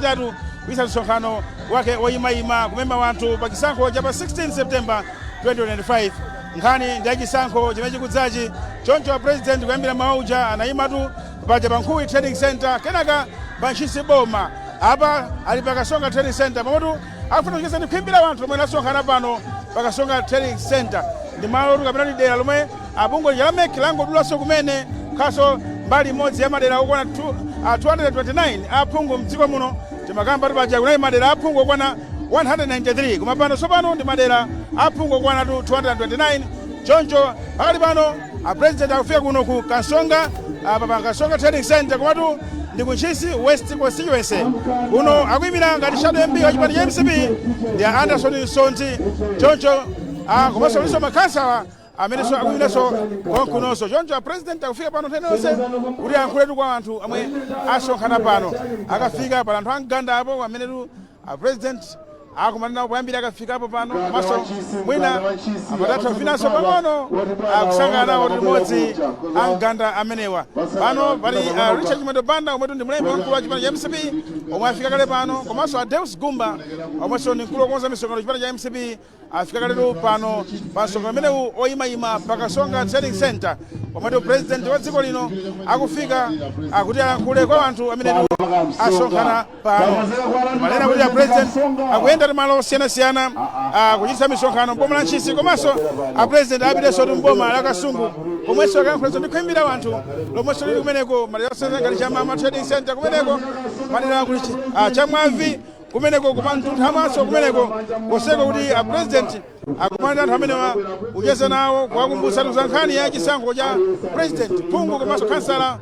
Lachitatu kuisa msonkhano wake woyimayima kumema wanthu pa chisankho cha pa 16 September 2025. Nkhani ndi yachisankho chimene chikudzachi. Choncho a President kuyambira mauja anayimatu paja pa Nkhuwi Trading Center, kenaka pa Ntchisi Boma, apa ali pa Kasonga Trading Center, pamotu akufuna kucheza ndi khwimbi la wanthu lomwe lasonkhana pano pa Kasonga Trading Center. Ndi malo kapena ndi dera lomwe abungwe la MEC langodulanso kumene khaso mbali imodzi ya madera okwana 229 aphungu mdziko muno. Timakamba paja kunali madera aphungu okwana 193, koma pano tsopano ndi madera aphungu okwana 229. Choncho pakali pano a President akufika kuno ku Kasonga, apa pa Kasonga Trading Center, komatu ndi ku Ntchisi West Constituency. Kuno akuyimira ngati shadow MP wa chipani cha MCP ndi Anderson Msonthi. Choncho komanso kulinso makhansala amenenso akuyimiranso konkunonso. Choncho a President akufika pano nthawi yonse kuti ayankhuletu kwa anthu amwe asonkhana pano. Akafika pali anthu amganda apo amenetu a President akumana nawo poyambira akafikapo pano, komanso mwina apatatha kufinanso pang'ono akusangana nawo limodzi amganda amenewa. Pano pali Richard Chimwendo Banda, omwetu ndi mlembi wamkulu wa chipani cha MCP, omwe afika kale pano, komanso a Deus Gumba, omwenso ndi mkulu wokonza misonkhano chipani cha MCP, afika kaletu pano pa msonkhano umenewu oyimayima pa Kasonga Trading Center, pomwetu President wa dziko lino akufika akuti alankhule kwa anthu amene asonkhana pano. Manena kuti a President akuyenda ndi malo osiyanasiyana kuchititsa misonkhano mboma la Ntchisi, komanso a President apitenso ndi mboma la Kasungu, komwenso akayankhulenso ndi khwimbi la anthu lomwenso lili kumeneko, madera osiyana ngati Chamama Trading Center kumeneko, madera kuli Chamwavi kumeneko, kumanthunthamanso kumeneko, koseko kuti a President akumana anthu amenewa kucheza nawo, kuwakumbutsa za nkhani ya chisankho cha president, phungu komanso kansala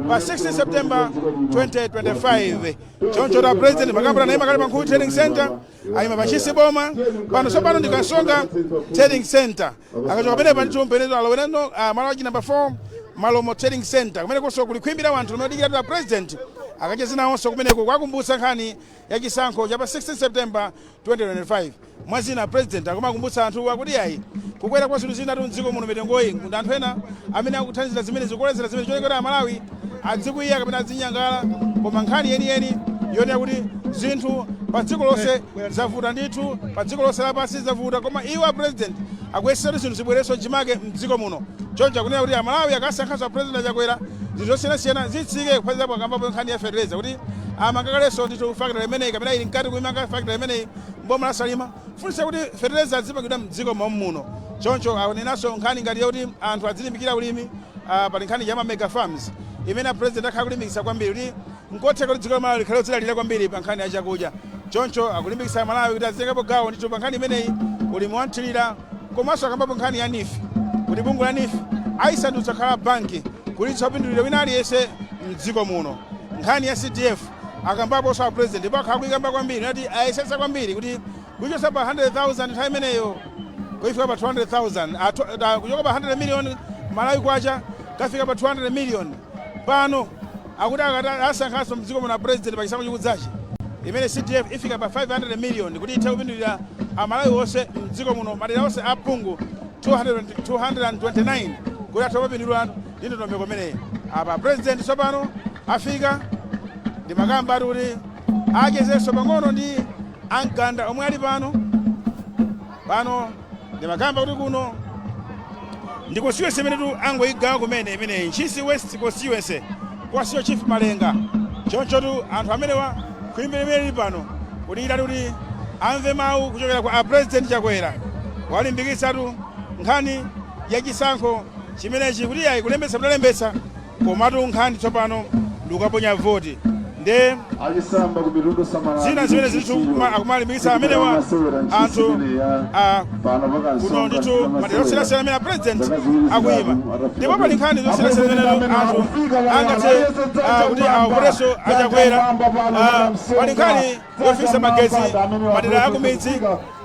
pa 16 September 2025. Choncho ta President makambala naye makale pa Nkhuwi Trading Center, ayima pa Ntchisi Boma, pano tsopano ndi Kasonga Trading Center. Akachoka pamenepa ndithu mpenezo alowereno malo achi number 4, Malomo Trading Center, kumenekonso kuli khwimbi la anthu lomwe lidikira ta President akacheze nawonso kumeneko kuwakumbutsa nkhani ya chisankho cha pa 16 September 2025. Mwazina, President akumakumbutsa anthu akuti ayi, kukwera kwa zinthu zina tu mdziko muno, mitengoyi ndi anthu ena amene akuthandizira zimene zikukolezera zimene chonekera Amalawi adzikwiya kapena adzinyangala. Koma nkhani yeniyeni yonena kuti zinthu pa dziko lonse zavuta ndithu, pa dziko lonse lapansi zavuta, koma iwo a President akuyesera kuti zinthu zibwerenso mchimake mdziko muno. Choncho akunena kuti Amalawi akasankhanso a President Achakwera, zinthu zosiyanasiyana zitsike, kuphatikizapo akambapo nkhani ya fertilizer, kuti amangakalenso ndithu factory imeneyi kapena ili mkati kuimanga factory imeneyi mboma la Salima, kufunitsa kuti fertilizer azipangidwa mdziko muno. Choncho akunenanso nkhani ngati yakuti anthu adzilimbikira ulimi. Pali nkhani ya ma mega farms imene a President akhala kulimbikitsa kwambiri kuti nkotheka kuti dziko la Malawi likhale lodzidalira kwambiri pa nkhani ya chakudya. Choncho akulimbikitsa Malawi kuti azitengapo gawo ndithu pa nkhani imeneyi, ulimi wanthirira. Komanso akambapo nkhani ya NEEF, kuti bungwe la NEEF ayisandutsa khala banki kuti itsapindulire wina aliyense mdziko muno. Nkhani ya CDF akambaponso a President, ndipo akhala kuyikamba kwambiri, nati ayesetsa kwambiri kuti kuichosa pa 100,000 nthawi imeneyo kuifika pa 200,000, kuchoka pa 100 million Malawi kwacha kafika pa 200 million. Pano akuti akati asankhanso mdziko muno a President pa chisankho chikudzachi, imene CDF ifika pa 500 million kuti ithe kupindulira Amalawi onse mdziko muno, madera onse aphungu 200 229, kuti athe kupindulira ndi ndondomeko imeneyi. Apa President tsopano afika ndi makamba ati kuti achezenso pang'ono ndi amganda omwe ali pano. Pano ndi makamba kuti kuno ndi constituency imenetu angoyigawa kumene imeneyi, Ntchisi West Constituency, kwasiyo Chief Malenga. Chonchotu anthu amenewa, khwimbi limene lili pano, kuti ilati kuti amve mawu kuchokera kwa a President Chakwera, walimbikitsatu nkhani ya chisankho chimenechi, kuti ayi, kulembetsa mudalembetsa, komatu nkhani tsopano ndikukaponya voti. Nde achisamba ku mitundu samala zina zimene zithu akumalimbikitsa amenewa anthu kuno ndithu madera osiyanasiyana amene a President akuyima. Ndipo pali nkhani zosiyanasiyana zimene anthu angathe kuti avoteso Achakwera. Pali nkhani yofikisa magetsi madera akumidzi,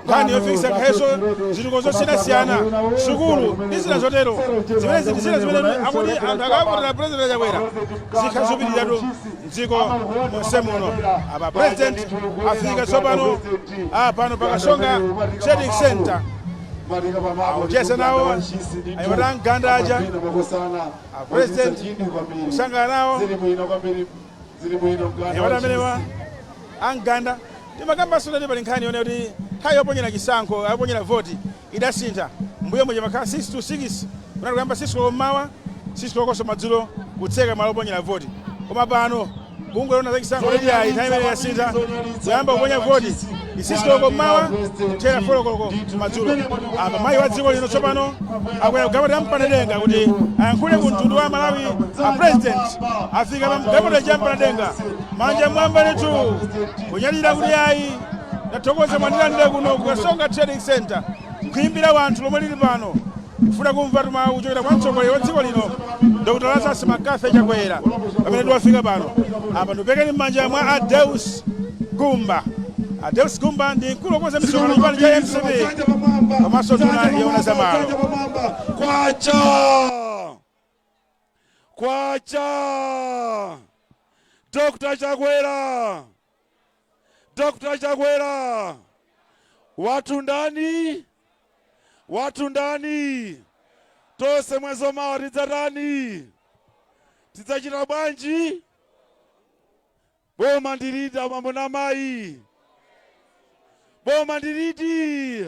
nkhani yofikisa nkhalenso zitukuko zosiyanasiyana, sukulu ndi zina zotero. Zimene ndi zina zimene akuti anthu akavotera President Achakwera zikhala zikupitiratu mdziko monse muno. Apa President afika tsopano pano pakasonga Trading Center, akucheza nawo anyamata mganda aja. A President kusangana nawo anyamata amenewa. A Mganda, timakambanso tati pali nkhani yone kuti nthawi yoponyera chisankho, yoponyera voti idasintha. Mbuyo muja makhala 6 to 6, kunati kuyamba 6 koloko mmawa, 6 kolokonso madzulo kutseka malo oponyera voti. Koma pano bungwe lona za chisankho liti ayi, nthawi imene yasintha, kuyamba kuponya voti ndi 6 koloko mmawa, kuthera 4 koloko madzulo. Apa mayi wa dziko lino tsopano akwera kugalimoto ya mpanadenga kuti ayankhule ku mtundu wa Malawi. A President afika pa galimoto ya mpanadenga, manja mwamba ndithu kunyadira kuti ayi, ndathokoza mwandilandira kuno ku Kasonga Trading Center, kuimbira wanthu lomwe lili pano kufuna kumva tumawu kuchokera kwa mtsogoleri wa dziko lino, Dr Lazarus McCarthy Chakwera. Pamene tiwafika pano apa, ndipekeni m'manja mwa Adeus Gumba. Adeus Gumba ndi mkulu wokonza misonkhano chipani cha MCP komanso nduna yoona zamalo. Kwacha, kwacha! Dr Chakwera, Dr Chakwera, watu ndani, watu ndani? Tonse mwezi mawa tidzatani? Tidzachita bwanji? Boma ndiliti, abambo na mayi? Boma ndiliti?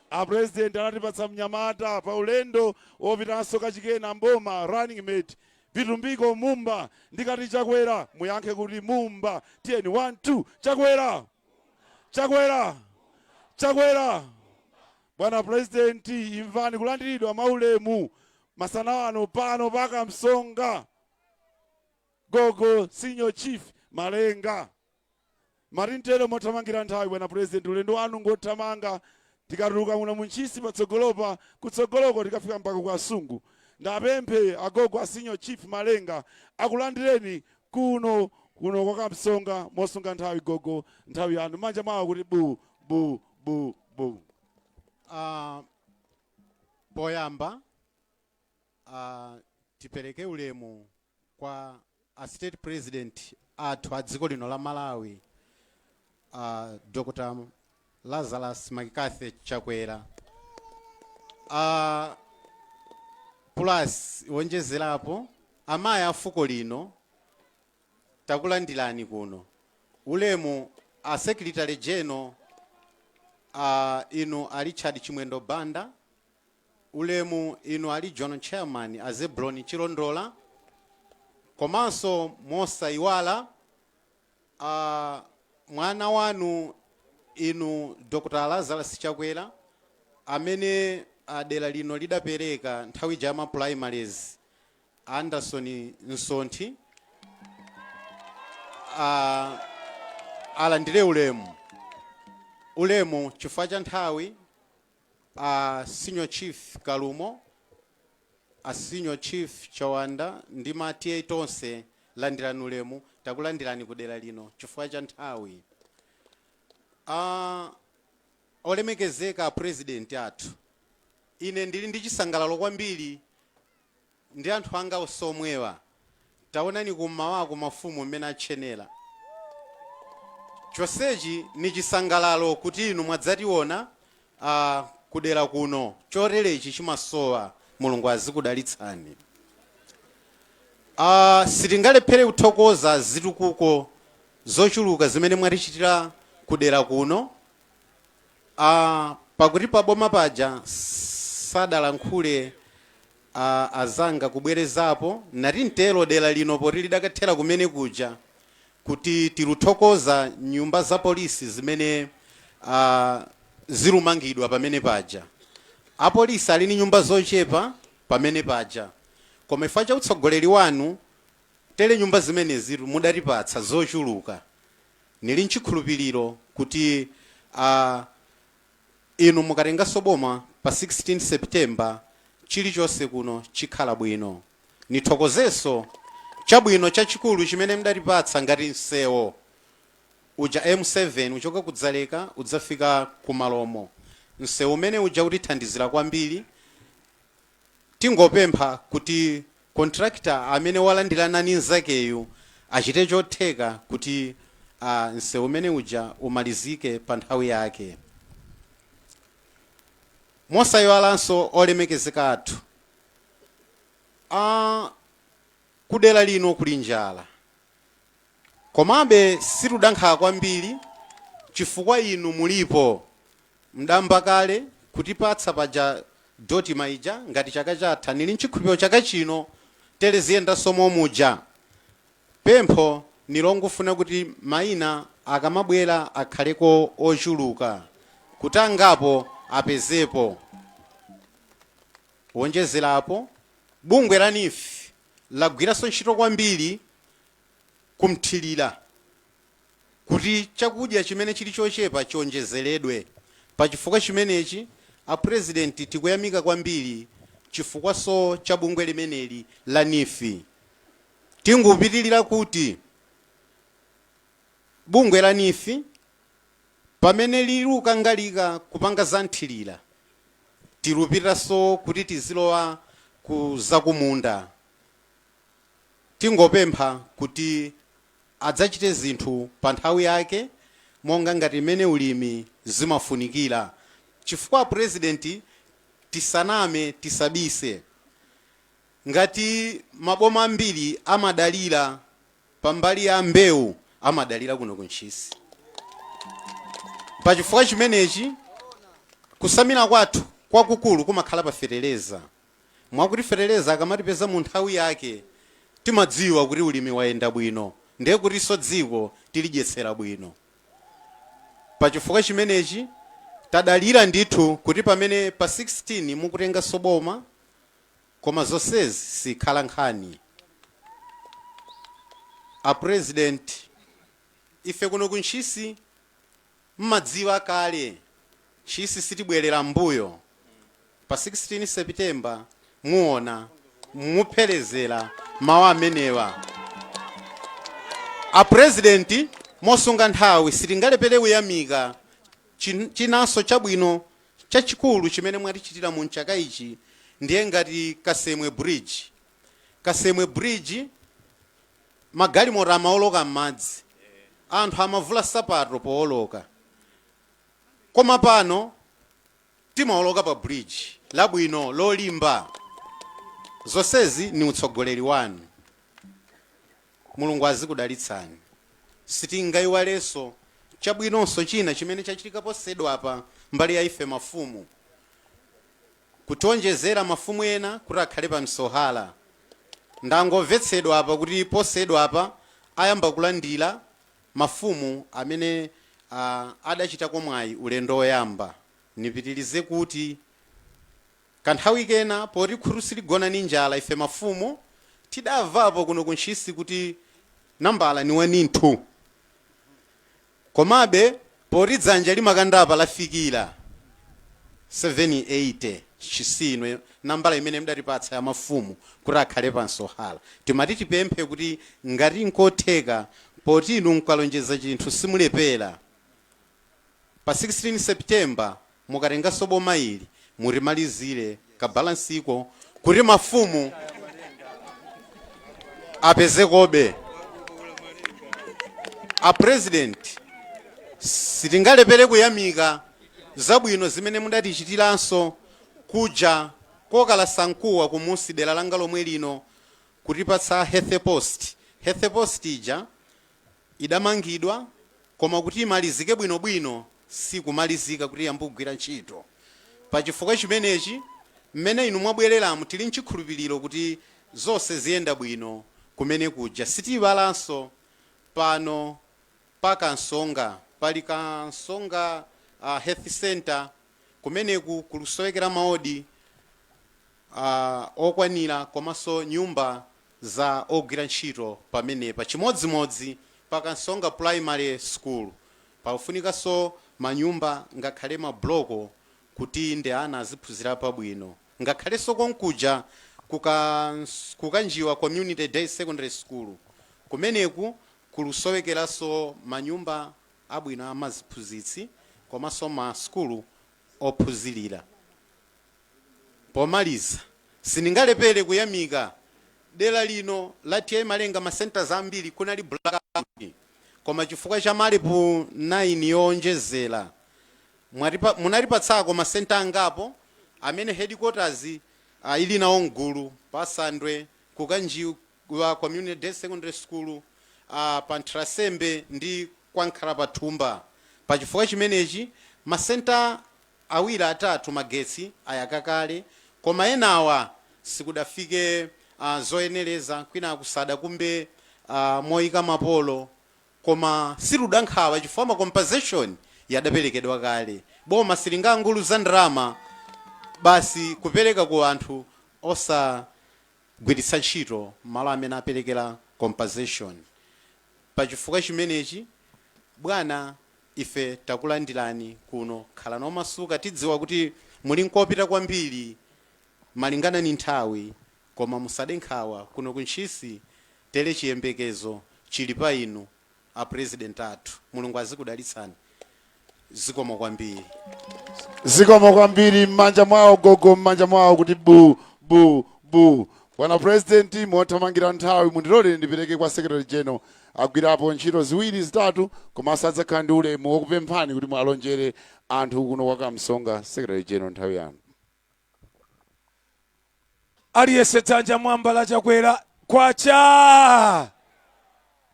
A President anatipatsa mnyamata pa ulendo wopitanso kachikena mboma, running mate Vitumbiko Mumba. Ndikati Chakwera, muyankhe kuti Mumba. Tiyeni, 1 2, Chakwera, Chakwera, Chakwera! Bwana President, imvani kulandiridwa maulemu masana ano pano pakamsonga. Gogo Senior Chief Malenga matintero mothamangira nthawi. Bwana President, ulendo wanu ngothamanga. Tikatuluka muno muNtchisi patsogolopa, kutsogoloko tikafika mpaka ku Kasungu. Ndapemphe agogo a Senior Chief Malenga akulandireni kuno kwa Kamsonga mosunga nthawi. Gogo, nthawi yanu, manja mwawo kuti bu bu bu bu. Poyamba tipereke ulemu kwa a State President athu a dziko lino la Malawi, Dr Lazarus McCarthy Chakwera, plus wonjezerapo amayi a fuko lino, takulandirani kuno. Ulemu a Secretary General, inu a Richard Chimwendo Banda. Ulemu inu a Regional Chairman a Zebron Chilondola, komanso mosayiwala mwana wanu inu Dr Lazarus Chakwera, amene dera lino lidapereka nthawi ija ma primaries, Anderson Nsonthi, alandire ulemu. Ulemu chifukwa cha nthawi, Senior Chief Kalumo, a Senior Chief Chawanda ndi ma TA tonse, landirani ulemu. Takulandirani kudera lino. Chifukwa cha nthawi, olemekezeka President athu, ine ndili ndi chisangalalo kwambiri ndi anthu anga osomwewa. Taonani kummawako mafumu mmene atchenera. Chonsechi ni chisangalalo kuti inu mwadzationa kudera kuno. Choterechi chimasowa. Mulungu azikudalitsani. Sitingalephere kuthokoza zitukuko zochuluka zimene mwatichitira kudera kuno, pakuti paboma paja sadalankhule azanga kubwerezapo nati mtero dera lino poti lidakathera kumene kuja kuti tiluthokoza nyumba za polisi zimene zilumangidwa pamene paja. Apolisi ali ndi nyumba zochepa pamene paja, koma chifukwa cha utsogoleri wanu tere nyumba zimenezi mudatipatsa zochuluka. Nili nchikhulupiriro kuti inu mukatenganso boma pa 16 September, chilichonse kuno chikhala bwino. Nithokozenso chabwino chachikulu chimene mdatipatsa ngati msewu uja M7 uchoka kudzaleka udzafika kumalomo. Msewu umene uja utithandizira kwambiri. Tingopempha kuti contractor amene walandirana ni nzakeyu achite chotheka kuti msewu umene uja umalizike pa nthawi yake. Mosayiwalanso olemekezeka athu, kudera lino kuli njala. Komabe situdankhala kwambiri chifukwa inu mulipo. Mdamba kale kutipatsa paja doti maija ngati chaka chatha. Nili nchikhulupiriro chaka chino tere ziyendanso momuja. Pempho nilongofuna kuti mayina akamabwera akhaleko ochuluka kuti angapo apezepo. Wonjezerapo, bungwe la NEEF lagwiranso ntchito kwambiri kumthirira kuti chakudya chimene chili chochepa chionjezeredwe. Pachifukwa chimenechi, a President, tikuyamika kwambiri chifukwaso cha bungwe limeneli la NEEF. Tingupitilira kuti bungwe la NEEF pamene lilukangalika kupanga za nthirira, tilupitiranso kuti tizilowa ku zakumunda. Tingopempha kuti adzachite zinthu pa nthawi yake monga ngati imene ulimi zimafunikira, chifukwa, President, tisaname, tisabise, ngati maboma ambiri amadalira pambali ya mbewu, amadalira kuno kuNtchisi. Pachifukwa chimenechi, kusamira kwathu kwakukulu kumakhala pa feteleza, mwakuti feteleza akamatipeza mu nthawi yake, timadziwa kuti ulimi wayenda bwino, ndiye kutinso dziko tilidyetsera bwino. Pachifukwa chimenechi, tadalira ndithu kuti pamene pa 16 mukutenganso boma, koma zonsezi sikhala nkhani. A President, ife kuno kuNtchisi, mmadziwa kale, Ntchisi sitibwerera mbuyo. Pa 16 September muona mupherezera mawu amenewa. A President, mosunga nthawi, sitingalepere kuyamika chinanso chabwino chachikulu chimene mwatichitira mu mchaka ichi, ndiye ngati Kasemwe Bridge. Kasemwe Bridge, magalimoto amaoloka m'madzi, anthu amavula sapato pooloka, koma pano timaoloka pa bridge labwino lolimba. Zonsezi ni utsogoleri wanu. Mulungu azikudalitsani. Sitingayiwalenso chabwinonso china chimene chachitika posedwa apa mbali ya ife mafumu, kutionjezera mafumu ena kuti akhale pa msohala. Ndangomvetsedwa apa kuti posedwa apa ayamba kulandira mafumu amene adachitako mwayi ulendo woyamba. Nipitirize kuti kanthawi kena, poti khutu siligona ni njala, ife mafumu tidamvapo kuno kuNtchisi kuti nambala ni waninthu. Komabe poti dzanja limakandapa, lafikira 780 chisino, nambala imene mdatipatsa ya mafumu kuti akhale pa msohala. Timati tipemphe kuti ngati nkotheka, poti inu nkalonjeza chinthu simulepera, pa 16 September mukatenganso boma ili, mutimalizire kabalansiko kuti mafumu apezekobe. A President, sitingalepere kuyamika zabwino zimene mudatichitiranso kuja kokalasankuwa kumusi, dera langa lomwe lino, kutipatsa health post. Health post ija idamangidwa, koma kuti imalizike bwinobwino sikumalizika kuti yambugwira ntchito. Pachifukwa chimenechi, mmene inu mwabwereramu, tili mchikhulupiriro kuti zonse ziyenda bwino kumene kuja. Sitiyiwalanso pano pa Kansonga, pali Kansonga Health Center. Kumeneku kulusowekera maodi okwanira komanso nyumba za ogwira ntchito pamenepa. Chimodzimodzi pa Kansonga Primary School, pakufunikanso manyumba ngakhale mabloko kuti ndi ana aziphunzira pabwino. Ngakhalenso konkuja kuKanjiwa Community Day Secondary School, kumeneku kulusowekeranso manyumba abwino amaziphunzitsi komanso ma sukulu ophunzirira. Pomaliza, sindingalepere kuyamika dera lino la T/A Malenga. Ma centers ambiri kunali blackout, koma chifukwa cha malipu 9 yowonjezera, munatipatsako masenta angapo amene headquarters ili nawo mgulu pa Sandwe, kuKanjiwa Community Day Secondary School. pa Nthirasembe ndi kwa Nkhalapathumba. Pachifukwa chimenechi masenta awiri atatu magetsi ayaka kale, koma enawa sikudafike zoyenereza, kwina kusadakumbe moyika mapolo, koma siluda nkhawa chifukwa ma compensation yadaperekedwa kale. Boma silinganguluza ndalama basi kupereka ku anthu osagwiritsa ntchito malo amene aperekera compensation. Pachifukwa chimenechi, bwana, ife takulandirani kuno, khalani omasuka. Tidziwa kuti muli nkopita kwambiri malingana ni nthawi, koma musade nkhawa. Kuno kuntchisi tere chiyembekezo chili pa inu a president athu. Mulungu azikudalitsani. Zikomo kwambiri. Zikomo kwambiri. M'manja mwawo gogo, m'manja mwawo kuti bu bu bu. Bwana President, mothamangira nthawi, mundilole ndipereke kwa Secretary General, agwirapo ntchito ziwiri zitatu, komanso adzakhala ndi ulemu wokupemphani kuti mwalonjere anthu kuno kwa Kamsonga. Secretary General, nthawi yanu. Aliyense dzanja mwamba la Chakwera. Kwacha!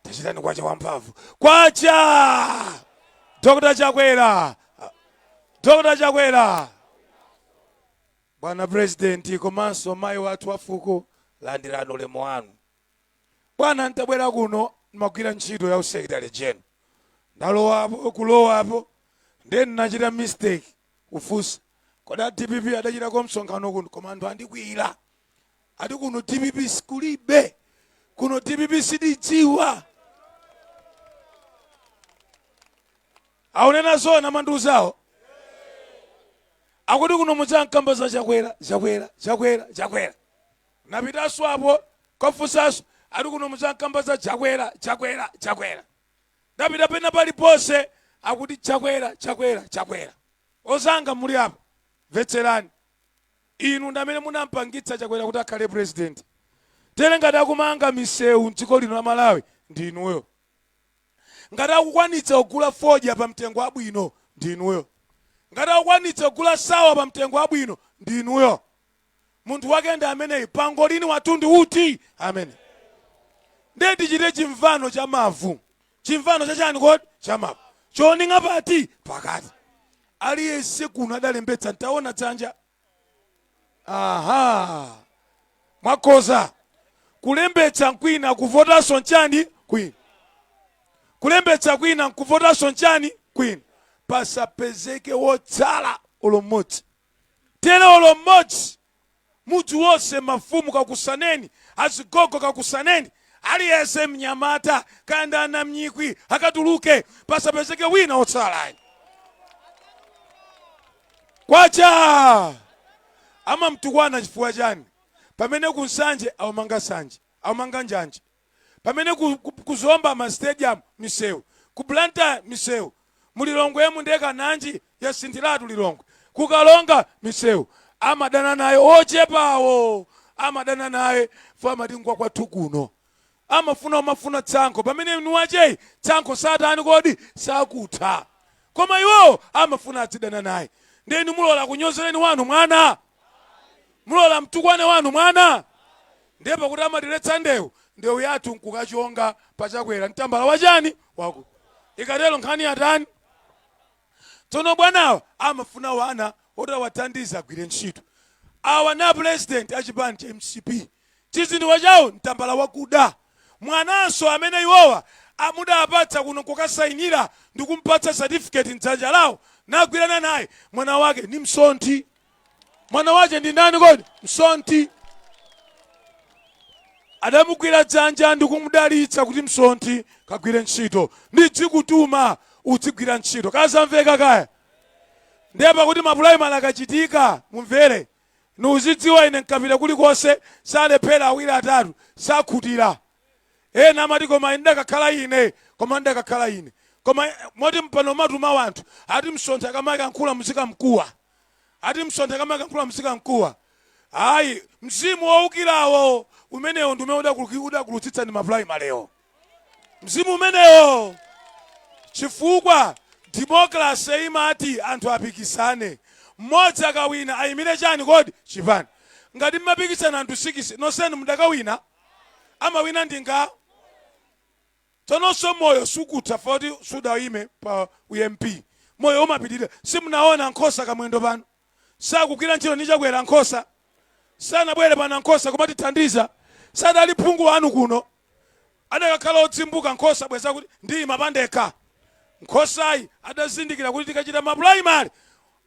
Tachitani kwacha wamphamvu. Kwacha! Dr Chakwera, Dr Chakwera! Bwana President komanso mayi wathu wafuko, landirani ulemu wanu. Bwana, ntabwera kuno ndimagwira ntchito ya secretary general. Ndalowapo, kulowapo ndiye ndinachita mistake kufunsa, kodi a DPP adachitako msonkhano kuno? Koma anthu andikwiyira, ati kuno DPP sikulibe, kuno DPP sididziwa. Aunena zona mandiuzawo, akuti kuno mudzamkamba za Chakwera, Chakwera, Chakwera, Chakwera. Napitanso apo kafunsanso, ati kuno mudzamkamba za Chakwera, Chakwera, Chakwera. Ndapita pena paliponse, akuti Chakwera, Chakwera, Chakwera. Ozanga muli apo, mvetserani. Inu ndi amene munampangitsa Chakwera kuti akhale president. Tere ngati akumanga misewu mdziko lino la Malawi, ndi inuyo. Ngati akukwanitsa kugula fodya pa mtengo wabwino, ndi inuyo. Ngati akukwanitsa kugula sawa pa mtengo wabwino, ndi inuyo. Munthu wake ndi ameneyi. Pangolini watundu uti amene? Ndiye tichite chimvano cha mavu. Chimvano cha chani kodi? Cha mavu. Choning'a pati? Pakati. Aliyense kuno adalembetsa, ntaona dzanja. Aha, mwakhoza kulembetsa nkwina, kuvotanso nchani kwina. Kulembetsa kwina, nkuvotanso nchani kwina. Pasapezeke wotsala olo mmodzi, tere olo mmodzi. Mudzi wonse, mafumu kakusaneni, azigogo kakusaneni, aliyense mnyamata kanda ana mnyikwi akatuluke, pasapezeke wina wotsalayi. Kwacha! Amamtukwana chifukwa chani pamene kunsanje awamanga sanje, awamanga njanje, pamene kuzomba ma stadium misewu, ku Blantyre misewu, mulilongwemu ndeka nanji yasinthiratu Lilongwe, kukalonga misewu? Amadana naye ochepawo, amadana naye fo amati ngwa kwathu kuno. Amafuna umafuna tsankho, pamene inu wacheyi tsankho satani kodi sakutha, koma iwowo amafuna adzidana naye. Ndeni mulola kunyozereni wanu mwana? Mulola mtukwane wanu mwana? Ndiye pakuti amatiletsa ndewu, ndewu yathu nkukachonga pachakwera mtambala wachani waku ikatero nkhani yatani? Tsono bwanawa amafuna wana oti awathandize agwire ntchito. Awa na president achipani cha MCP, chizindikiro chawo mtambala wakuda. Mwananso amene iwowa amudapatsa kuno kukasayinira ndi kumpatsa certificate mdzanja lawo nagwirana naye, mwana wake ni Msonthi. Mwana wache ndi ndani kodi? Msonthi. Adamugwira dzanja ndi kumudalitsa kuti, "Msonthi, kagwire ntchito, ndidzikutuma udzigwira ntchito." Kazamveka kaya. Ndiye pakuti maprimary akachitika, mumvere, nuzidziwa ine nkapita kulikonse salephera awiri atatu sakhutira. Ena amati, "Koma ndakakhala ine, koma ndakakhala ine." Koma moti mpano matuma wanthu ati, "Msonthi akamakankhula muzikamkuwa," ati, "Msonthi akamakankhula muzikamkuwa." Ayi, mzimu wowukirawo umenewo ndi umene udakulutsitsa ndi maprimary, mzimu umenewo, chifukwa democracy imati anthu apikisane, mmodzi akawina ayimire chani kodi? Chipani. Ngati mmapikisana anthu 6 nonsenu mudakawina? Amawina ndinga. Tsononso moyo sukutha foti sudayime pa u MP. Moyo umapitirira. Simunaona nkhosa Kamwendo pano sakugwira ntchito ndi Chakwera? Nkhosa sanabwere pano, nkhosa kumatithandiza. Sadali phungu wanu kuno. Adakakhala odzimbuka nkhosa bweza kuti ndiyima pandekha. Nkhosayi adazindikira kuti tikachita ma primary,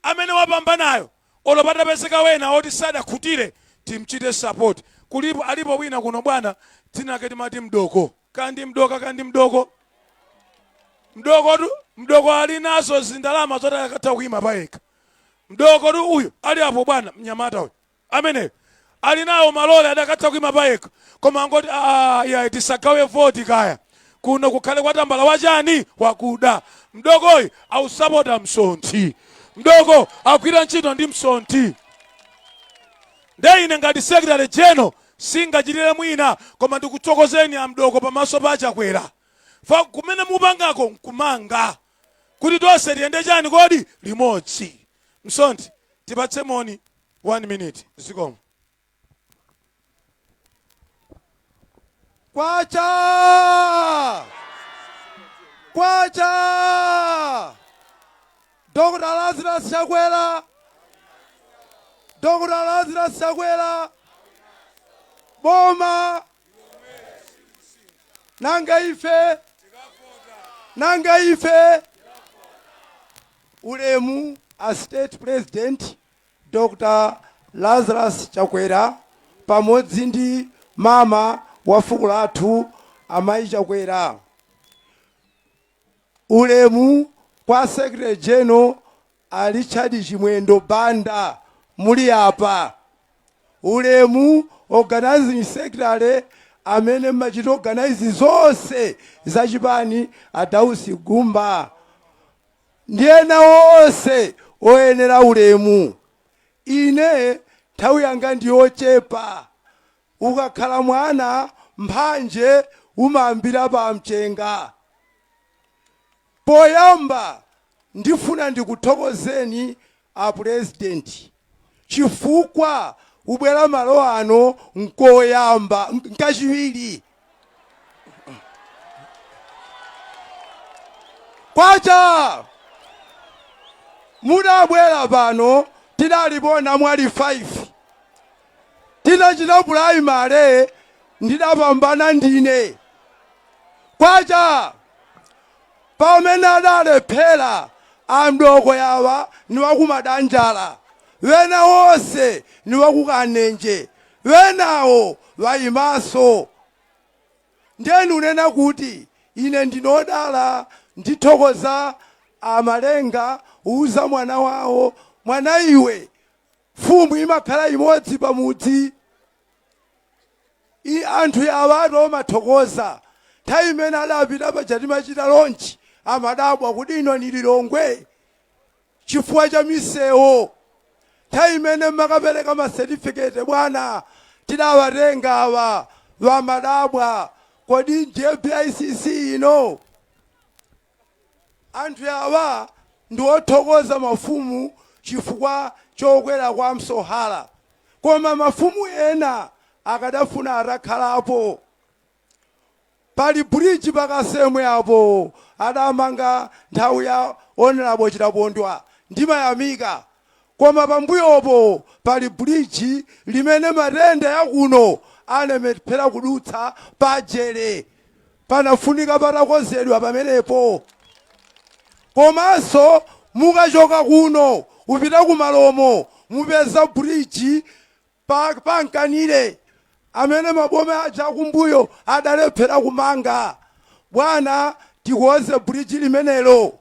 amene wapambanayo, olo patapezeka wena oti sadakhutire, timchite support. Kulipo, alipo wina kuno, bwana, dzina lake timati Mdoko, kandi Mdoka, kandi Mdoko, Mdoko tu. Mdoko ali nazo zindalama zoti akatha kuyima payekha. Mdoko tu uyu ali apo, bwana, mnyamata uyu ameneyo ali nawo malole, adakatha kuyima payekha, koma angoti, "Ah, ya, tisagawe voti, kaya kuno kukhale kwa tambala wachani wakuda." Mdokoyi ausapota Msonthi. Mdoko agwira ntchito ndi Msonthi. Nde ine ngati secretary general singachitire mwina koma ndikuthokozeni amdoko pamaso pa Chakwera fa kumene mupangako nkumanga kuti tonse tiyende chani kodi limodzi. Msonthi, tipatse moni 1 minute, zikomo. Kwacha! Kwacha! Dr. Lazarus Chakwera! Dr. Lazarus Chakwera! Boma! Nanga ife! Nanga ife! Ulemu a State President Dr. Lazarus Chakwera pamodzi ndi mama wa fuko lathu, Amayi Chakwera. Ulemu kwa Secretary General a Richard Chimwendo Banda muli apa. Ulemu organizing secretary amene mmachita organize zonse zachipani, a Dausi Gumba, ndi ena onse oyenera ulemu. Ine nthawi yanga ndiyochepa. Ukakhala mwana, mphanje umayambira pa mchenga. Poyamba ndifuna ndikuthokozeni a President chifukwa ubwera malo ano nkoyamba, nkachiwiri. Kwacha! Mudabwera pano tidalipona mwali 5. Tinachita primary, ndidapambana ndine. Kwacha! Pamene adalephera amdoko yawa ni wakumadanjala, wena wonse ni wakukanenje, wenawo wayimaso. Ndeni unena kuti ine ndinodala. Ndithokoza amalenga uza mwana wawo, "Mwana iwe, mfumu imakhala imodzi pamudzi." I anthu yawa atomathokoza. Nthawi imene adapita paja timachita launch, amadabwa kuti ino ni Lilongwe chifukwa cha misewu. Nthawi imene makapereka masetifiketi, bwana, tidawatenga awa, wamadabwa, kodi ndiye BICC ino? Anthu awa ndi othokoza mafumu chifukwa chokwera kwa msohala, koma mafumu ena akadafuna atakhalapo. Pali bridge pakasemwe apo, adamanga nthawi ya Honorable Chitapondwa, ndimayamika, koma pambuyopo pali bridge limene matenda yakuno alemephera kudutsa pajere. Panafunika patakonzedwa pamenepo. Komanso mukachoka kuno kupita kumalomo, mupeza bridge pankanire amene maboma aja akumbuyo adalephera kumanga. Bwana, tikuoze bridge limenelo.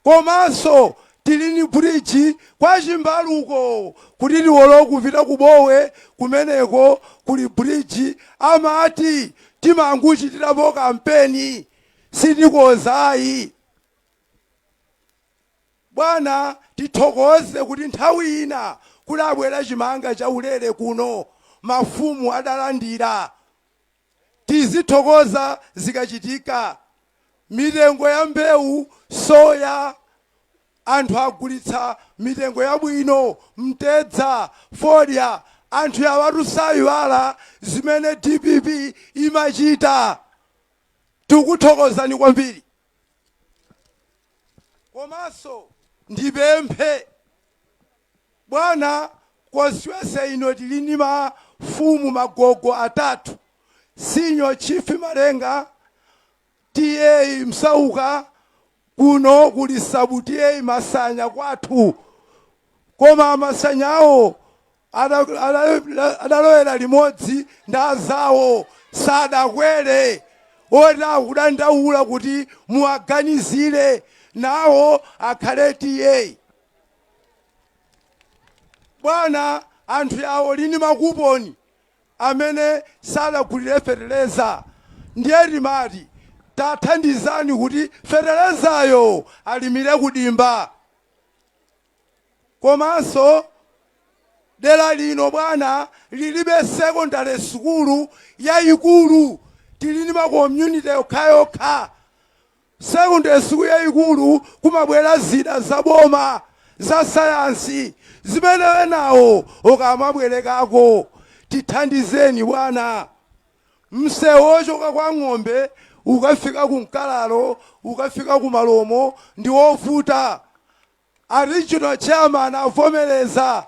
Komanso tili ni bridge kwa Chimbaluko kuti tiwolo kupita kubowe kumeneko kuli bridge, amati timanguchitirapo kampeni, sitikozayi. Bwana, tithokoze kuti nthawi ina kudabwera chimanga chaulere kuno, mafumu adalandira. Tizithokoza zikachitika. Mitengo ya mbewu, soya, anthu agulitsa mitengo yabwino, mtedza, fodya. Anthu awatu sayiwala zimene DPP imachita. Tikuthokozani kwambiri. Komanso ndipemphe bwana, constituency ino tili ndi mafumu magogo atatu, Senior Chief Malenga, TA Msauka, kuno kuli sub TA Masanya kwathu, koma Masanyawo adalowera limodzi ndi azawo, sadakwere, oti akudandaula kuti muwaganizire nawo akhale TA. Bwana, anthu yawo lini makuponi amene sadagulire feteleza, ndiye timati tathandizani kuti fetelezayo alimire kudimba. Komanso dera lino bwana lilibe secondary school yayikulu, tili ndi ma community yokhayokha. Secondary school yayikulu kumabwera zida za boma za sayansi zimene enawo okamabwerekako. Tithandizeni bwana. Msewu wochoka kwa Ng'ombe ukafika ku Mkalalo ukafika ku Malomo ndi wovuta. A regional chairman avomereza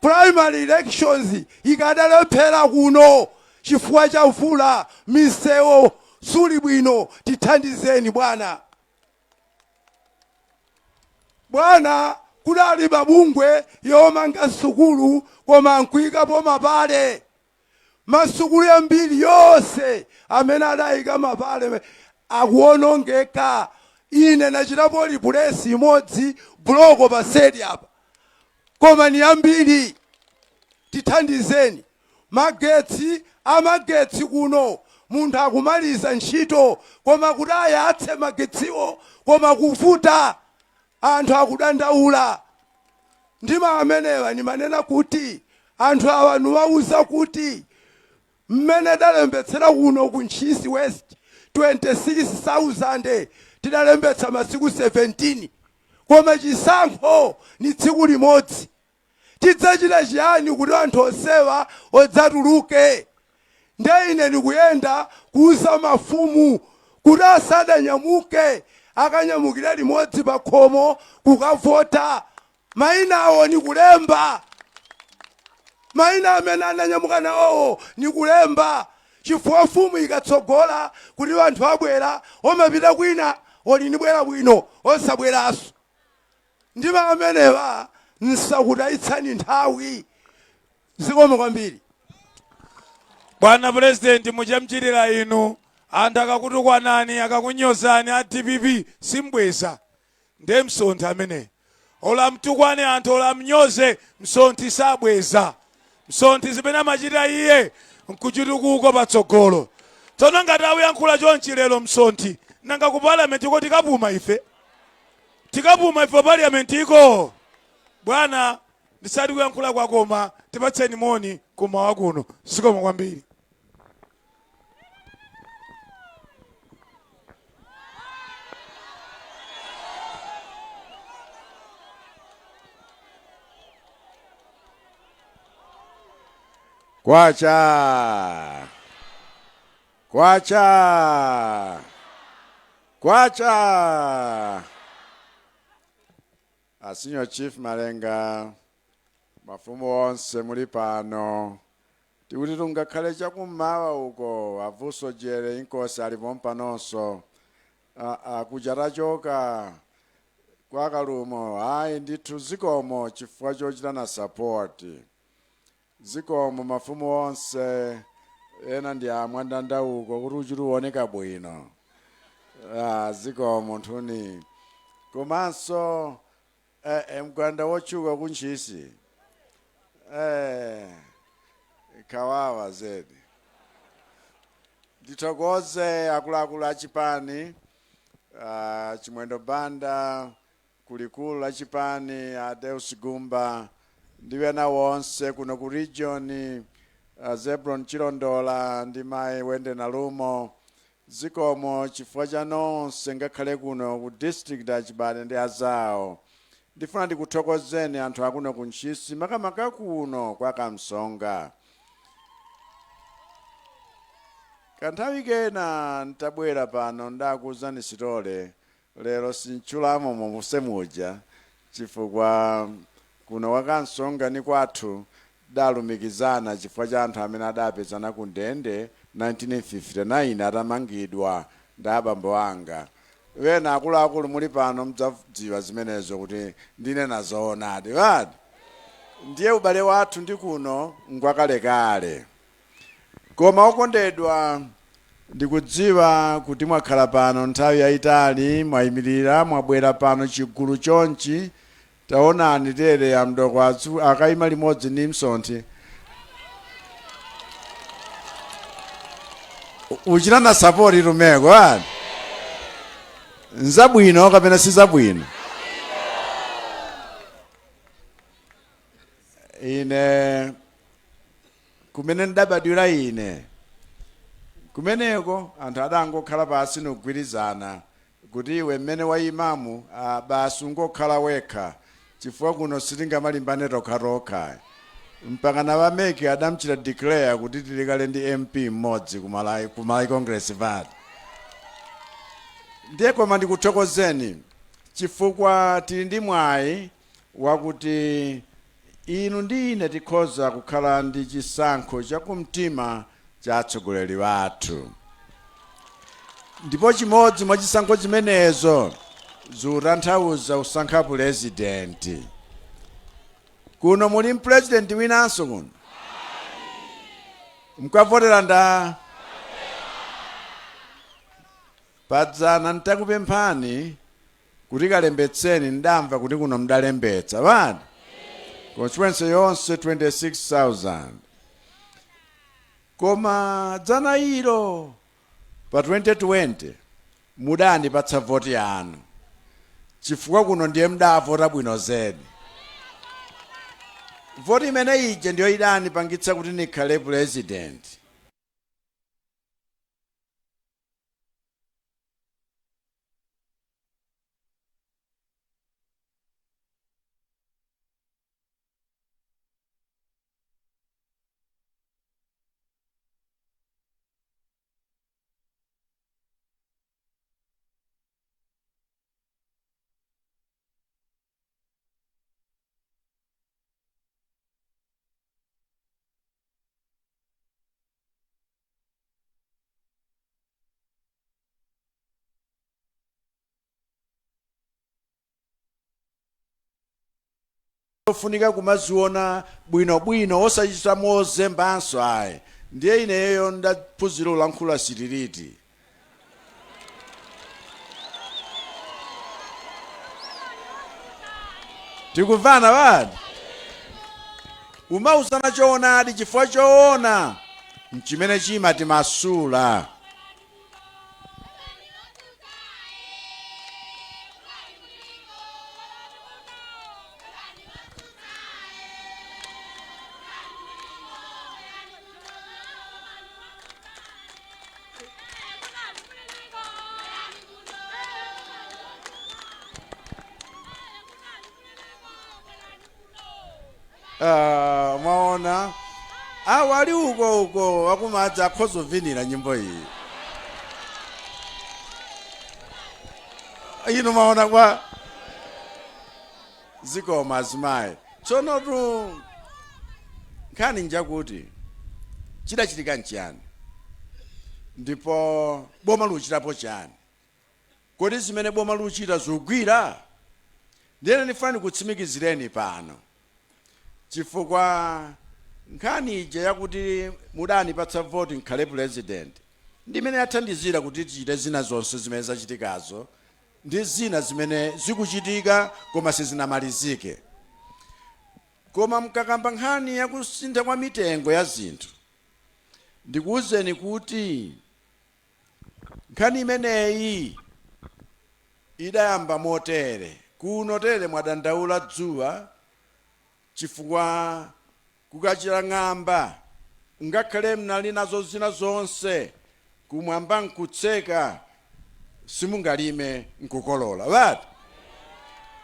primary elections ikadalephera kuno chifukwa cha mvula, misewu suli bwino. Tithandizeni bwana. Bwana, kudali mabungwe yomanga sukulu koma nkuyikapo mapale. Masukulu yambiri yonse amene adayika mapale akuwonongeka. Ine nachitapo replace imodzi block paseli apa, koma ni ambiri. Tithandizeni. Magetsi, amagetsi kuno munthu akumaliza ntchito koma kuti ayatse magetsiwo koma kuvuta, anthu akudandaula. Ndima amenewa nimanena kuti anthu awa niwauza kuti mmene dalembetsera kuno ku Ntchisi West 26,000 tidalembetsa masiku 17, koma chisankho ni tsiku limodzi. Tidzachita chiyani kuti anthu onsewa odzatuluke? Nde ine ndikuyenda kuuza mafumu kuti asadanyamuke, akanyamukire limodzi pa khomo kukavota. Mayina awo nikulemba, mayina amene ananyamuka nawowo nikulemba, chifukwa mfumu ikatsogola kuti anthu abwera, omapita kwina oli nibwera bwino osabweranso. Ndima amenewa nsakutayitsani nthawi. Zikomo kwambiri. Bwana Purezidenti, muchamchitira inu anthu akakutukwanani, akakunyozani a DPP simbweza. Nde Msonthi amene ola mtukwane anthu, ola mnyoze, Msonthi sabweza. Msonthi zimene amachita iye nkuchitukuko patsogolo. Tsono ngati akuyankhula chonchi lero Msonthi, nanga ku parliament ko tikapuma ife? Tikapuma ife parliament iko? Bwana, ndisati kuyankhula kwakoma, tipatseni moni kumawa kuno. Zikomo kwambiri. Kwacha, kwacha, kwacha! A Senior Chief Malenga, mafumu onse muli pano, tikuti tungakhale chakummawa uko, avuso Jere Inkosi alipo mpanonso, kuja tachoka kwa Kalumo. Ayi ndithu, zikomo chifukwa chochitana support. Zikomo mafumu onse, ena ndi amwandanda uko kuti uchiti uoneka bwino. Zikomo nthuni. Komanso mgwanda wotchuka kuntchisi kawawa zedi. Ndithokoze akuluakulu a chipani, Chimwendo Banda, kulikulu la chipani a Deus Gumba ndi ena wonse kuno ku region, Zebron Chilondola ndi mayi Wende Nalumo. Zikomo chifukwa cha nonse, ngakhale kuno ku district achibale ndi azawo. Ndifuna ndikuthokozeni anthu akuno ku Ntchisi, makamaka kuno kwa Kamsonga. Kanthawi kena ntabwera pano ndakuuzani sitole, lero sintchulamo momuse muja chifukwa kuno wakansonga ni kwathu dalumikizana chifukwa cha anthu amene adapezana ku ndende 1959 atamangidwa ndi abambo anga. Wena akuluakulu muli pano mudzadziwa zimenezo kuti ndinena zoonadi wadi. Ndiye ubale wathu ndi kuno ngwakalekale. Koma okondedwa, ndikudziwa kuti mwakhala pano nthawi yayitali, mwayimirira, mwabwera pano chigulu chonchi. Taonani tere amdoko akayima limodzi ndi msonthi. Uchitana support tumeko ani? Nzabwino kapena si zabwino? Ine kumene ndabadwira ine kumeneko anthu adangokhala pasi nogwirizana kuti iwe mmene wayimamu, basi ungokhala wekha chifukwa kuno sitingamalimbane tokhatokha. Mpaka na va MEC adamchita declare kuti tilikale ndi MP mmodzi ku Malawi Congress Party. Ndiye koma ndikuthokozeni chifukwa tili ndi mwayi wakuti inu ndi ine tikhoza kukhala ndi chisankho chakumtima cha atsogoleri wathu, ndipo chimodzi mwa chisankho chimenezo zikutanthauza kusankha purezidenti. Kuno muli mpurezidenti winanso kuno mkavotera nda padzana ntakupemphani kuti kalembetseni, ndamva kuti kuno mdalembetsa vani constituency yonse 26,000, koma dzana ilo pa 2020 mudandipatsa voti yanu chifukwa kuno ndiye mdavota bwino zedi. Voti imene ija ndiyo idanipangitsa kuti nikhale president. Ofunika kumaziona bwinobwino, osachita mozembanso ayi. Ndiye ineyo ndaphunzira ulankhula straight. Tikumvana badi? Umauzana choonadi chifukwa choona nchimene chimatimasula. Ah, mwaona awo ali uko uko akumadzi akhoza kuvinira nyimbo iyi. Inu mwaona kwa zikoma azimayi. Tsono tu nkhani njakuti chidachitika nchiyani ndipo boma luchitapo chani? Kodi zimene boma luchita zikugwira? Ndiyene ndifuna ndikutsimikizireni pano, chifukwa nkhani ija yakuti mudanipatsa voti nkhale president ndimene yathandizira kuti tichite zina zonse zimene zachitikazo ndi zina zimene zikuchitika koma sizinamalizike. Koma mkakamba nkhani yakusintha kwa mitengo ya zinthu, ndikuwuzeni kuti nkhani imeneyi idayamba motere. Kuno tere mwadandaula dzuwa chifukwa kukachita ng'amba, ngakhale mnali nazo zina zonse, kumwamba nkutseka, simungalime nkukolola wati.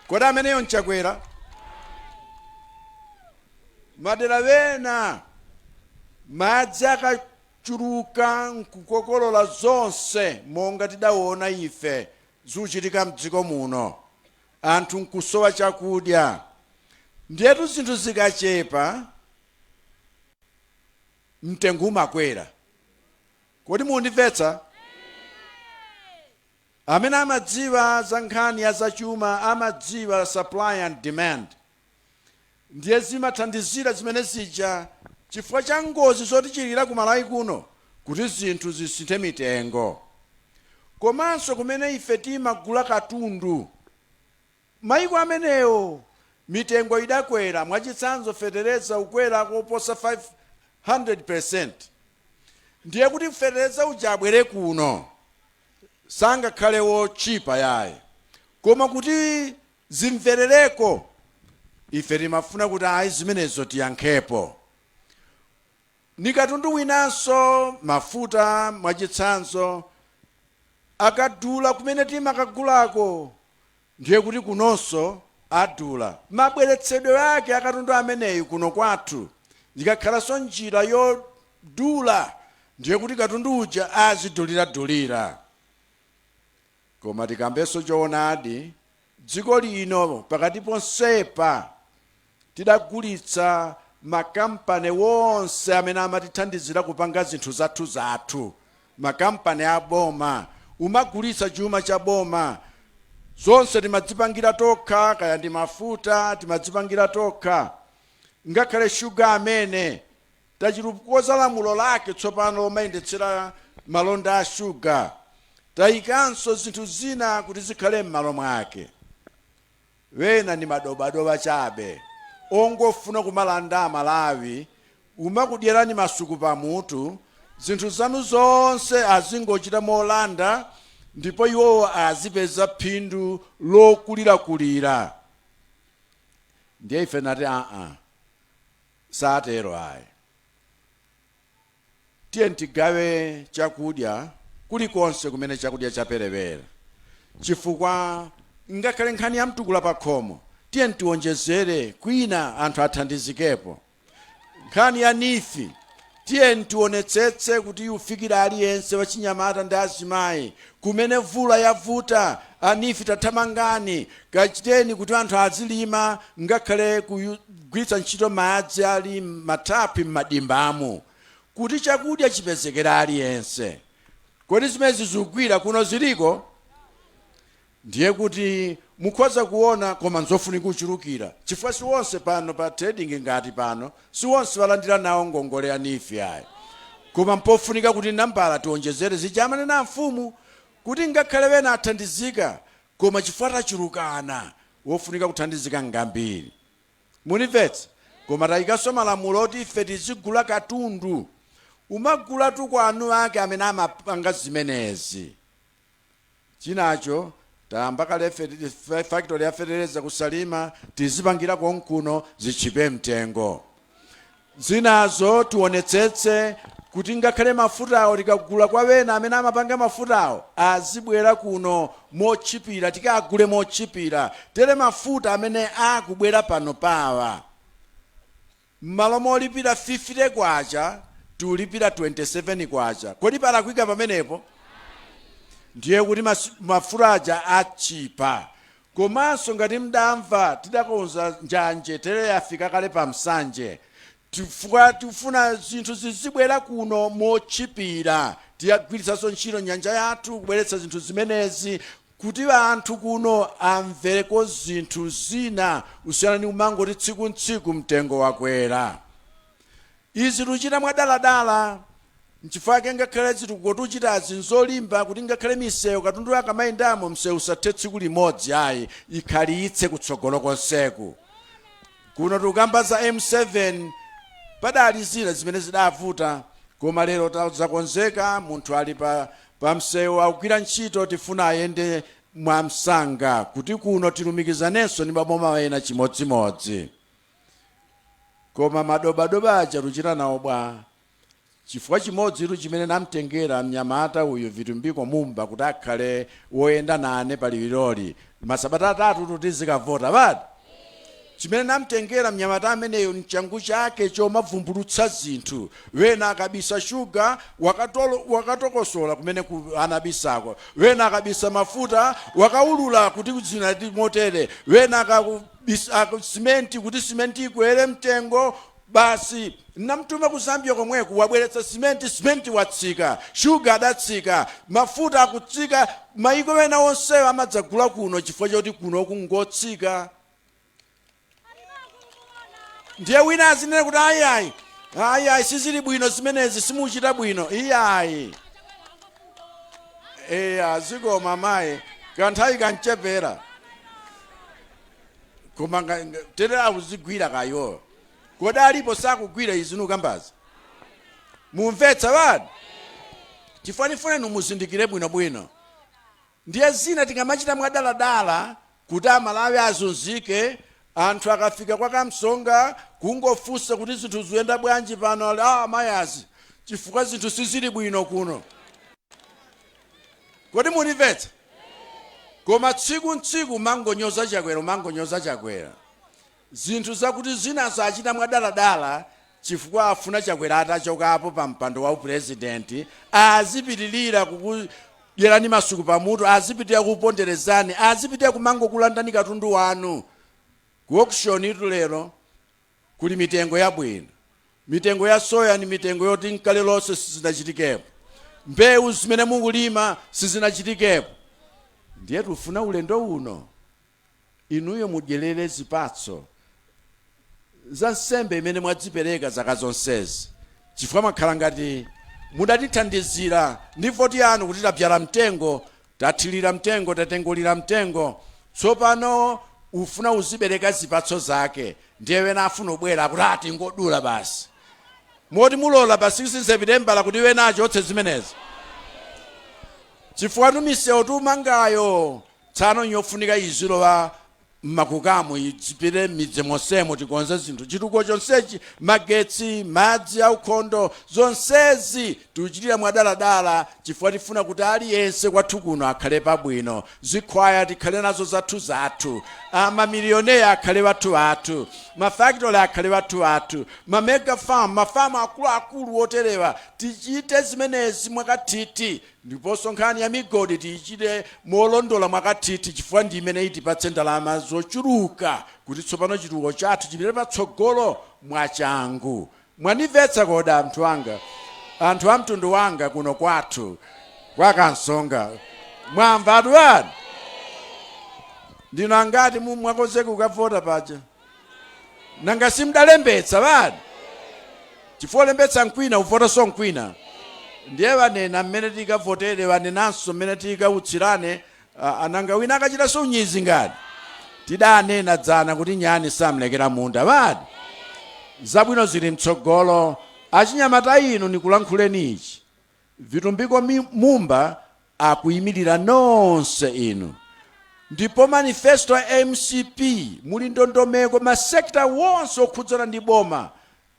Kodi ameneyo nchakwera? Madera wena madzi Zikachuluka nkukokolola zonse, monga tidaona ife zikuchitika mdziko muno, anthu nkusowa chakudya. Ndiyetu zinthu zikachepa, mtengo umakwera. Kodi mundimvetsa? Amene amadziwa za nkhani ya zachuma amadziwa supply and demand. Ndiye zimathandizira zimene zija, chifukwa cha ngozi zotichitikira ku Malawi kuno, kuti zinthu zisinthe mitengo. Komanso kumene ife timagula katundu, mayiko amenewo mitengo idakwera. Mwachitsanzo, fetereza ukwera koposa 500. Ndiye kuti fetereza uja abwere kuno sangakhale wotchipa yayi. Koma kuti zimverereko, ife timafuna kuti ayi, zimenezo tiyankhepo. Ni katundu winanso, mafuta mwachitsanzo, akadula kumene timakagulako, ndiye kuti kunonso adula. Mabweretsedwe ake akatundu ameneyi kuno kwathu ikakhalanso njira yodula, ndiye kuti katundu uja azidulira-dulira. Koma tikambenso choonadi, dziko lino pakati ponsepa tidagulitsa makampani wonse amene amatithandizira kupanga zinthu zathu zathu, makampani aboma. Umagulitsa chuma cha boma zonse, timadzipangira tokha. Kaya ndi mafuta, timadzipangira tokha. Ngakhale shuga amene tachilukoza lamulo lake tsopano lomayendetsera malonda a shuga, tayikanso zinthu zina kuti zikhale m'malo mwake. Wena ndi madobadoba chabe ongofuna kumalanda Amalawi, umakudyerani masuku pamutu. Zinthu zanu zonse azingochita molanda, ndipo iwowo azipeza phindu lokulirakulira. Ndiye ife nati, aa, satero ayi. Tiye tigawe chakudya kulikonse kumene chakudya chaperewera, chifukwa ngakhale nkhani ya mtukula pa khomo, tiye tiwonjezere kwina anthu athandizikepo. Nkhani ya NEEF, tiye tionetsetse kuti ufikire aliyense, wachinyamata ndi azimayi. Kumene mvula yavuta, a NEEF tathamangani, kachiteni kuti anthu azilima, ngakhale kugwiritsa ntchito madzi ali mathaphwi m'madimbamo, kuti chakudya chipezekera aliyense. Kodi zimezi zikugwira kuno ziliko? Ndiye kuti mukhoza kuona, koma nzofunika kuchulukira, chifukwa si wonse pano pa trading ngati pano, si wonse walandira nawo ngongole ya NEEF ayi. Koma mpofunika kuti nambala tionjezere, zichamanena mfumu kuti ngakhale wena athandizika, koma chifukwa tachulukana, wofunika kuthandizika ngambiri. Munimvetsa? Koma tayikanso malamulo oti ife tizigula katundu, umagula tu kwa anu ake amene amapanga zimenezi. Chinacho, tayamba kale factory ya fetereza kuSalima, tizipangira konkuno, zitchipe mtengo. Zinazo tionetsetse kuti ngakhale mafutawo tikagula kwa wena amene amapanga mafutawo, azibwera kuno motchipira, tikagule motchipira. Tere mafuta amene akubwera pano pawa, m'malo molipira 50 kwacha tiulipira 27 kwacha. Kodi palakwika pamenepo? Ndiye kuti mafuta aja atchipa. Komanso ngati mdamva, tidakonza njanje, tere yafika kale pa Msanje, chifukwa tikufuna zinthu zizibwera kuno motchipira. Tiyagwiritsanso ntchito nyanja yathu kubweretsa zinthu zimenezi, kuti anthu kuno amvereko zinthu zina kusiyana ndi kumangoti tsiku ntsiku mtengo wakwera. Izi tikuchita mwadaladala, nchifukwa chake ngakhale zitukuko tuchitazi nzolimba, kuti ngakhale misewu, katundu akamayendamo, msewu usathe tsiku limodzi ayi, ikhalitse kutsogolo konseku. Kuno tikukamba za M7, padali zina zimene zidavuta, koma lero zakonzeka. Munthu ali pa msewu akugwira ntchito. Tifuna ayende mwamsanga kuti kuno tilumikizanenso ndi maboma ena chimodzimodzi. Koma madobadoba aja tuchita nawo bwa? Chifukwa chimodzi itu chimene namtengera mnyamata uyu Vitumbiko Mumba kuti akhale woyenda nane paliwiroli, masabata 3 tizikavota pati. Chimene namtengera mnyamata ameneyo nchangu chake chomavumbulutsa zinthu. Wena akabisa shuga wakatokosola kumene anabisako, wena akabisa mafuta wakaulula kuti zinati motere, wena akabisa simenti kuti simenti ikwere mtengo. Basi namtuma ku Zambia komweko, wabweretsa simenti, simenti watsika, shuga adatsika, mafuta akutsika. Maiko ena onsewo amadzagula kuno chifukwa choti kuno kungotsika. Ndiye wina azinene kuti ayi, ayi, ayi, ayi, sizili bwino zimenezi, simuchita bwino. Iyayi, eya, zikoma amayi, kanthawi kanchepera koma tere akuzigwira kayo. Kodi alipo sakugwira izi nukambazi? Mumvetsa bani? Tifanifune muzindikire bwinobwino. Ndiye zina tingamachita mwadaladala kuti Amalawi azunzike. Anthu akafika kwa Kamsonga kungofunsa kuti zinthu zikuyenda bwanji pano, ali mayazi, chifukwa zinthu sizili bwino kuno. Kodi munimvetsa? Koma tsiku ntsiku mangonyoza Chakwera, mangonyoza Chakwera, zinthu zakuti zinazo achita mwadaladala chifukwa afuna Chakwera atachokapo pa mpando wa upurezidenti azipitilira kukudyerani masuku pamutu, azipitilira kuponderezani, azipitilira kumangokulandani katundu wanu. Ku auction itu lero kuli mitengo yabwino. Mitengo ya soya ni mitengo yoti nkale lonse sizinachitikepo. Mbewu zimene mukulima sizinachitikepo. Ndiye tufuna ulendo uno inuyo mudyerere zipatso za nsembe imene mwadzipereka zaka zonsezi, chifukwa mwakhala ngati mudatithandizira ndi voti yanu kuti tabyala mtengo, tathirira mtengo, tatengulira mtengo. Tsopano ufuna uzibereka zipatso zake. Ndiye wena afuna ubwera akuti ati ngodula basi. Moti mulola pa 16 Sepitembala kuti wena achotse zimenezi? Chifukwa misewu tumangayo tsano nyofunika izilowa mmakukamu, izipite m'midzi monsemo, tikonze zinthu, chitukuko chonsechi, magetsi, madzi aukhondo, zonsezi tikuchitira mwadaladala chifukwa tifuna kuti aliyense kwathu kuno akhale pabwino. Zikhwaya tikhale nazo zathu zathu, mamilioneya akhale wathu athu, mafactory akhale wathu athu, mamega farm, mafamu akuluakulu oterewa. Tichite zimenezi mwakathithi. Ndiponso nkhani ya migodi tiyichite molondola mwakathithi, chifukwa ndi imene itipatse ndalama zochuluka kuti tsopano chitukuko chathu chipite patsogolo mwachangu. Mwanimvetsa kodi anthu anga, anthu a mtundu wanga kuno kwathu kwa Kansonga? Mwamva atu anu? Ndino angati mwakonzeka kukavota paja? Nanga simudalembetsa bani? Chifukwa olembetsa nkwina, uvotanso nkwina. Ndiye vanena mmene tikavotere, vanenanso mmene tikautsirane. Ananga wina akachitanso unyizi ngati tidanena dzana kuti nyani samlekera munda bani. Zabwino zili mtsogolo. Achinyamata inu, nikulankhuleni ichi: Vitumbiko Mumba akuyimirira nonse inu, ndipo manifesto ya MCP muli ndondomeko masekta wonse okhudzana ndi boma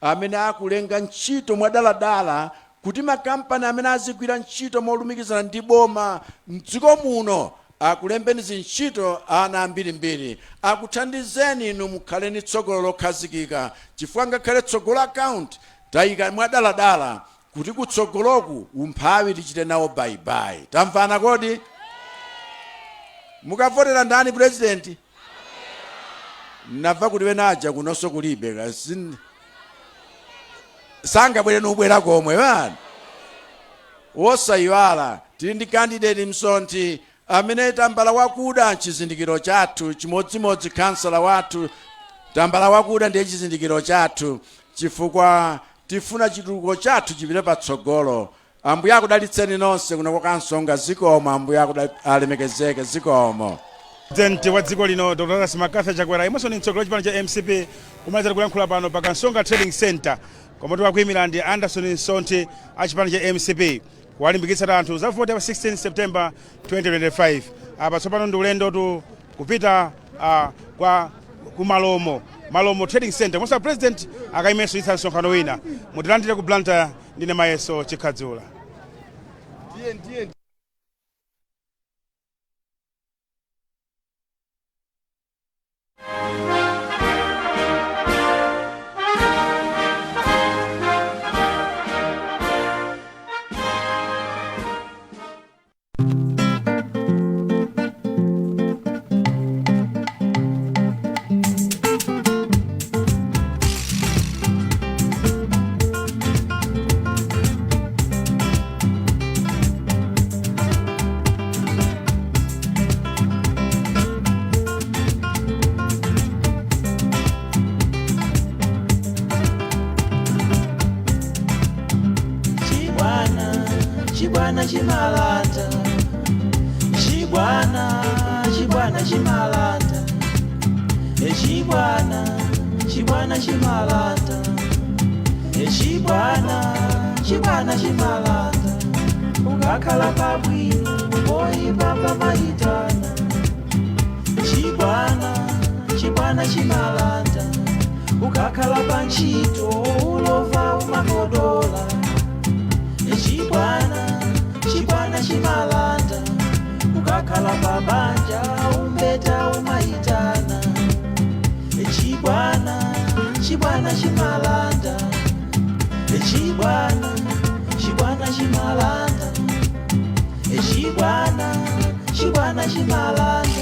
amene akulenga ntchito mwadaladala, kuti makampani amene azigwira ntchito molumikizana ndi boma mdziko muno akulembeni zintchito ana ambirimbiri, akuthandizeni inu mukhaleni tsogolo lokhazikika, chifukwa ngakhale tsogolo account tayika mwadaladala kuti kutsogoloku umphawi tichite nawo bye-bye. Tamvana kodi? Mukavotera ndani president? Namva kuti wenaja kunonso kulibe sangabwere nubwera komwe bana. Wosayiwala, tili ndi candidate Msonthi amene tambala wakuda chizindikiro chathu, chimodzimodzi kansala wathu tambala wakuda ndiye chizindikiro chathu, chifukwa tifuna chitukuko chathu chipite patsogolo. Ambuye akudalitseni nonse kuno kwa Kansonga. Zikomo. Ambuye alemekezeke. Zikomo. President wa dziko lino Dr. Lazarus McCarthy Chakwera, yemwenso ni mtsogoleri wa chipani cha MCP, kumaliza kulankhula pano pa Kansonga Trading Center, komwe tikakuyimira ndi Anderson Msonthi a chipani cha MCP, kuwalimbikitsa anthu za voti pa 16 September 2025. Apa tsopano ndi ulendo tu kupita kwa ku Malomo, Malomo Trading Center, komanso president akayimenso itsa msonkhano wina. Mutilandire ku Blantyre, ndine Mayeso Chikhadzula. Ndiye ndiye. Chibwana chimalanda, chibwana, chibwana chimalanda, chibwana, chibwana chimalanda, chibwana, chibwana chimalanda. Ukakhala pabwino poyipa pamayitana. Chibwana, chibwana chimalanda. Ukakhala pa ntchito ulova umakodola. Chibwana, chibwana chimalanda. Ukakhala pa banja umbeta umayitana. Chibwana, chibwana chimalanda. Chibwana, chibwana chimalanda. Chibwana, chibwana chimalanda.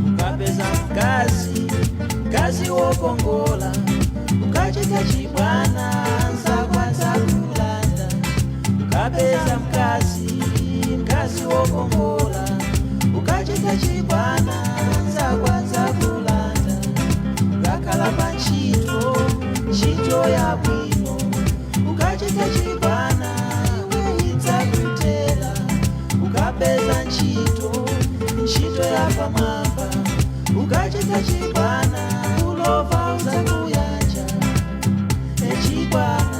Ukapeza mkazi, mkazi wokongola, ukachita chibwana nzakwanza kulanda. Ukapeza mkazi, mkazi wokongola, ukachita chibwana nzakwanza kulanda. Ukakhala pa ntchito, ntchito yabwino, ukachita chibwana iwe idzakutela. Ukapeza ntchito, ntchito yapamwamba, ukachita chibwana ulova udzakuyanja. Echibwana,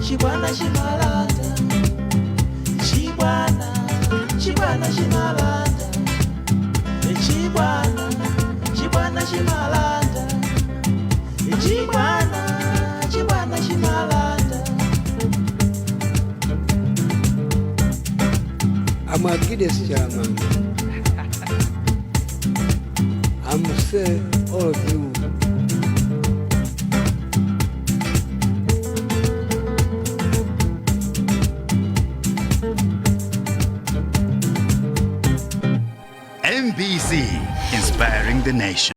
chibwana chimalanda. Chibwana, chibwana chimalanda. Chibwana, chibwana chimalanda. Chibwana, chibwana chimalanda. I'm a Gideon chairman. I'm say all of you. MBC, inspiring the nation.